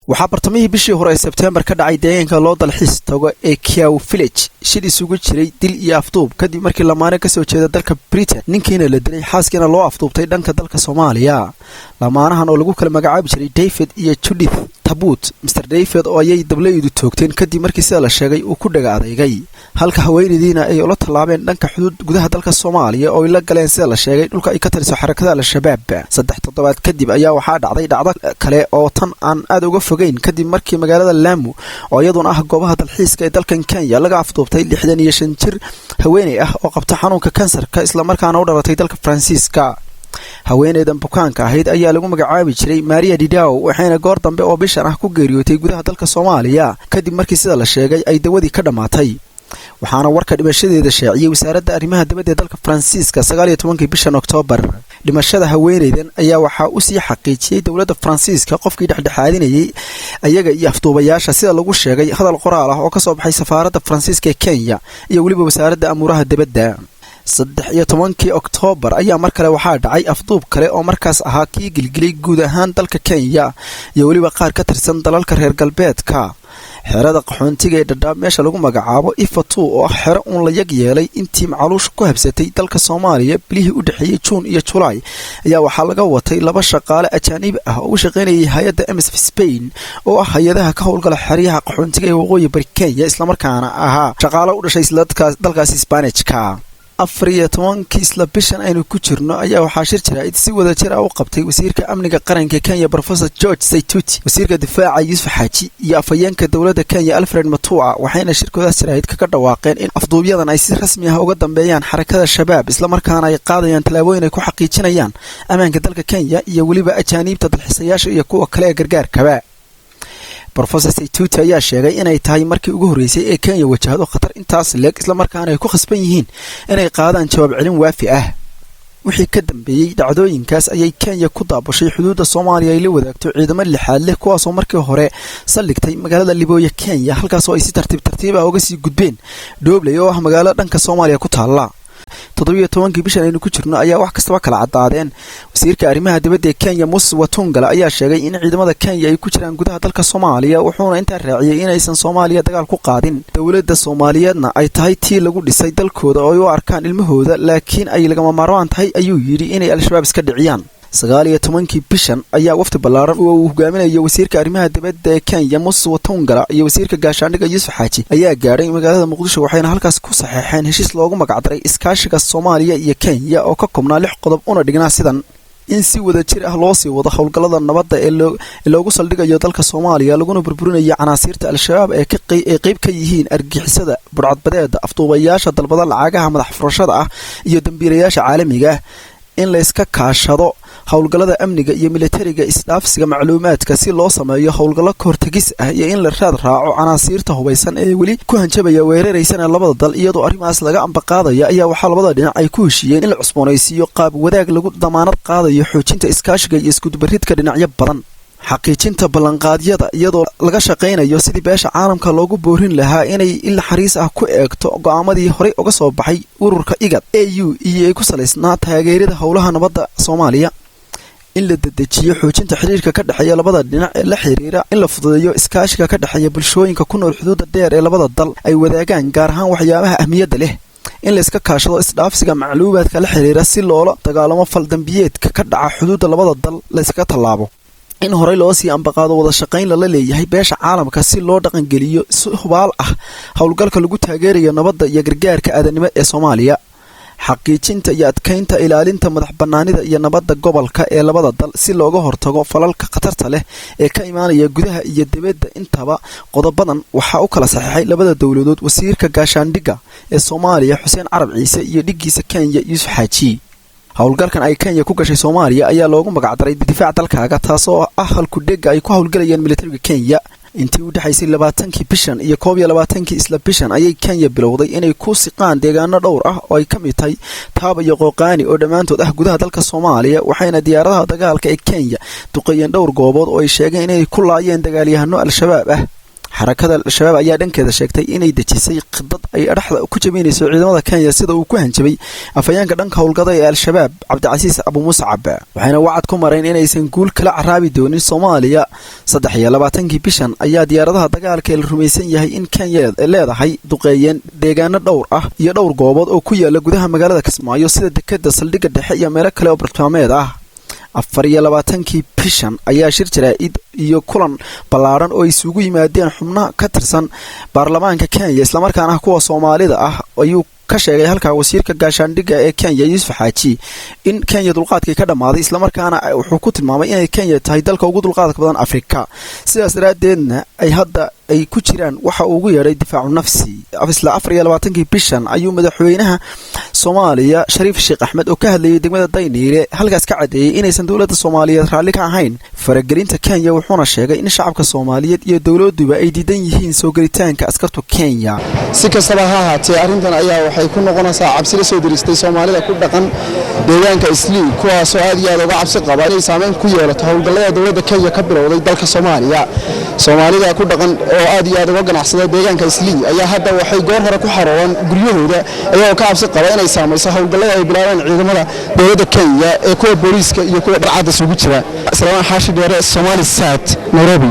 Waxaa bartamihii bishii hore ee Sebteembar ka dhacay deegaanka loo dalxiis tago ee Kiau Village shil isugu jiray dil iyo afduub, kadib markii lamaane kasoo jeeda dalka Britain ninkiina la dilay, xaaskiina loo afduubtay dhanka dalka Soomaaliya. Lamaanahan oo lagu kala magacaabi jiray David iyo Judith Tabut, Mr David oo ayay dablaydu toogteen kadib markii, sida la sheegay, uu ku dhaga adeygay, halka haweenaydiina ay ula tallaabeen dhanka xuduud gudaha dalka Soomaaliya oo ay la galeen, sida la sheegay, dhulka ay ka taliso xarakada Al-Shabaab. 3 toddobaad kadib ayaa waxaa dhacday dhacdo kale oo tan aan aad uga fogeyn, kadib markii magaalada Laamu, oo iyaduna ah goobaha dalxiiska ee dalkan Kenya, laga afduubtay 65 jir haweeney ah oo qabta xanuunka kansarka, islamarkaana u dhalatay dalka Faransiiska. Haweeneydan bukaanka ahayd ayaa lagu magacaabi jiray Maria Didow, waxayna goor dambe oo bishan ah ku geeriyootay gudaha dalka Soomaaliya, kadib markii, sida la sheegay, ay dawadii ka dhammaatay. Waxaana warka dhimashadeeda shaaciyey wasaaradda arrimaha dibadda ee dalka Faransiiska 19-kii bishan Oktoobar. Dhimashada haweeneydan ayaa waxaa usii xaqiijiyey dowladda Faransiiska qofkii dhexdhexaadinayay ayaga iyo afduubayaasha, sida lagu sheegay hadal qoraal ah oo kasoo baxay safaaradda Faransiiska ee Kenya iyo weliba wasaaradda amuuraha dibadda. 13-kii Oktoobar ayaa mar kale waxaa dhacay afduub kale oo markaas ahaa kii gilgilay guud ahaan dalka Kenya iyo weliba qaar ka tirsan dalalka reer galbeedka. Xerada qaxoontiga ee Dhadhaab meesha lagu magacaabo Ifo 2, oo ah xero uun la yag yeelay intii macaluusha ku habsatay dalka Soomaaliya bilihii u dhexeeyey Juun iyo Julaay, ayaa waxaa laga watay laba shaqaale ajaanib ah oo u shaqaynayay hay-adda MSF Spain, oo ah hay-adaha ka howlgala xeryaha qaxoontiga ee waqooyi bari Kenya, islamarkaana ahaa shaqaale u dhashay dalkaasi Sbaanijka. 14-kii isla bishan aynu ku jirno ayaa waxaa shir jaraa'id si wada jir ah u qabtay wasiirka amniga qaranka Kenya, Professor George Saitoti, wasiirka difaaca Yuusuf Xaaji iyo afhayeenka dowladda Kenya, Alfred Mutua, waxayna shirkoodaas jaraa'id kaga dhawaaqeen in afduubyadan ay si rasmi ah uga dambeeyaan xarakada Shabaab, islamarkaana ay qaadayaan tallaabooyin ay ku xaqiijinayaan ammaanka dalka Kenya iyo weliba ajaaniibta dalxiisayaasha iyo kuwa kale ee gargaarkaba. Professor Saitoti ayaa sheegay inay tahay markii ugu horreysay ee Kenya wajahdo khatar intaas leeg, islamarkaana ay ku khasban yihiin inay qaadaan jawaab celin waafi ah. Wixii ka dambeeyey dhacdooyinkaas ayay Kenya ku daabushay xuduudda Soomaaliya ay la wadaagto ciidamo lixaad leh, kuwaasoo markii hore saldhigtay magaalada Libooya, Kenya, halkaasoo ay si tartiib tartiib ah uga sii gudbeen Dhobley, oo ah magaalo dhanka Soomaaliya ku taalla. 17-kii bishan aynu ku jirno ayaa wax kastaba kala caddaadeen. Wasiirka arrimaha dibadda ee Kenya, Moses Wetangula, ayaa sheegay in ciidamada Kenya ay ku jiraan gudaha dalka Soomaaliya, wuxuuna intaa raaciyey inaysan Soomaaliya dagaal ku qaadin, dowladda Soomaaliyeedna ay tahay tii lagu dhisay dalkooda oo ay u arkaan ilmahooda, laakiin ay lagama maarmaan tahay, ayuu yidhi, inay Al-Shabaab iska dhiciyaan. 19-kii bishan ayaa wafdi ballaaran oo uu hogaaminayo wasiirka arrimaha dibadda ee Kenya, Moses Wetangula, iyo wasiirka gaashaandhigga Yuusuf Xaaji ayaa gaadhay magaalada Muqdisho, waxayna halkaas ku saxeexeen heshiis loogu magacdaray iskaashiga Soomaaliya iyo Kenya, oo ka koobnaa lix qodob una dhignaa sidan: in si wada jir ah loo sii wado howlgallada nabadda ee loogu saldhigayo dalka Soomaaliya, laguna burburinayo canaasiirta Al-Shabaab ee ay qayb ka yihiin argixisada, budhcadbadeeda, afduubayaasha dalbada lacagaha madax furashada ah iyo dambiilayaasha caalamiga ah; in layska kaashado howlgallada amniga iyo militariga, isdhaafsiga macluumaadka si loo sameeyo howlgallo kahortegis ah, iyo in la raad raaco canaasiirta hubaysan ee weli ku hanjabaya weeraraysana labada dal. Iyadoo arrimahaas laga ambaqaadaya ayaa waxaa labada dhinac ay ku heshiiyeen in la cusboonaysiiyo qaab wadaag lagu damaanad qaadayo xoojinta iskaashiga iyo iskudubaridka dhinacyo badan, xaqiijinta ballanqaadyada, iyadoo laga shaqaynayo sidii beesha caalamka loogu boorin lahaa inay il naxariis ah ku eegto go'aamadii horey uga soo baxay ururka IGAD, AU iyo ay ku salaysnaa taageerida howlaha nabadda Soomaaliya; in la dedejiyo xoojinta xiriirka ka dhexeeya labada dhinac ee la xiriira in la fududeeyo iskaashiga ka dhexeeya bulshooyinka ku nool xuduudda dheer ee labada dal ay wadaagaan, gaar ahaan waxyaabaha ahmiyadda leh; in layska kaashado isdhaafsiga macluumaadka la xiriira si loola dagaalamo faldambiyeedka ka dhaca xuduudda labada dal layskaga tallaabo; in horey loo sii ambaqaado wada shaqayn lala leeyahay beesha caalamka si loo dhaqangeliyo si hubaal ah howlgalka lagu taageerayo nabadda iyo gargaarka aadanimo ee Soomaaliya; xaqiijinta iyo adkaynta ilaalinta madax bannaanida iyo nabadda gobolka ee labada dal si looga hortago falalka khatarta leh ee ka imaanaya gudaha iyo dibadda intaba. Qodobadan waxaa u kala saxeexay labada dowladood wasiirka gaashaandhigga ee Soomaaliya, Xuseen Carab Ciise, iyo dhiggiisa Kenya, Yuusuf Xaaji. Howlgalkan ay Kenya ku gashay Soomaaliya ayaa loogu magacdaray Difaac Dalkaaga, taasoo ah halkudhega ay ku howlgalayeen militariga Kenya. Intii u dhexaysay 20-kii bishan iyo 21-kii isla bishan ayay Kenya bilowday inay ku siqaan deegaano dhowr ah oo ay ka mid tahay Taaba iyo Qooqaani, oo dhammaantood ah gudaha dalka Soomaaliya, waxayna diyaaradaha dagaalka ee Kenya duqeeyeen dhowr goobood oo ay sheegeen inay ku laayeen dagaalyahano Al-Shabaab ah. Xarakada Al-Shabaab ayaa dhankeeda sheegtay inay dejisay khidad ay dhexda ku jabinayso ciidamada Kenya, sida uu ku hanjabay afhayeenka dhanka howlgada ee Al-Shabaab, Cabdicasiis Abumuscab, waxayna wacad ku mareen inaysan guul kala caraabi doonin Soomaaliya. 23-kii bishan ayaa diyaaradaha dagaalka ee la rumaysan yahay in Kenya leedahay duqeeyeen deegaano dhowr ah iyo dhowr goobood oo ku yaala gudaha magaalada Kismaayo, sida dekeda, saldhigga dhexe iyo meelo kale oo bartilmaameed ah. 24-kii bishan ayaa shir jaraa'id iyo kulan ballaadhan oo isugu yimaadeen xubno ka tirsan baarlamaanka Kenya, islamarkaana ah kuwa Soomaalida ah, ayuu ka sheegay halkaa wasiirka gaashaandhigga ee Kenya, Yuusuf Xaaji, in Kenya dulqaadkii ka dhammaaday, islamarkaana wuxuu ku tilmaamay inay Kenya tahay dalka ugu dulqaadka badan Afrika, sidaas daraaddeedna ay hadda ay ku jiraan waxa uu ugu yeedhay difaacu nafsi. Isla 24-kii bishan ayuu madaxweynaha Soomaaliya, Shariif Sheekh Axmed, oo ka hadlayay degmada Dayniile halkaas ka caddeeyey inaysan dowladda Soomaaliyeed raalli ka ahayn faragelinta Kenya, wuxuuna sheegay in shacabka Soomaaliyeed iyo dowladduba ay diidan yihiin soo gelitaanka askartu Kenya. Si kastaba ha ahaatee, arrintan ayaa waxay ku noqonaysaa cabsi la soo diristay Soomaalida ku dhaqan deegaanka Islii, kuwaasoo aad iyo aad uga cabsi qaba inay saameyn ku yeelato howlgallada dowladda Kenya ka bilowday dalka Soomaaliya. Soomaalida ku dhaqan oo aad iyo aad uga ganacsada deegaanka Islii ayaa hadda waxay goor hore ku xaroobaan guryahooda, iyagoo ka cabsi qaba inay saamayso howlgallada ay bilaabeen ciidamada dowladda Kenya ee kuwa booliiska iyo kuwa dharcadda isugu jira. Salmaan Xaashi Dheere, Somali Sat, Nairobi.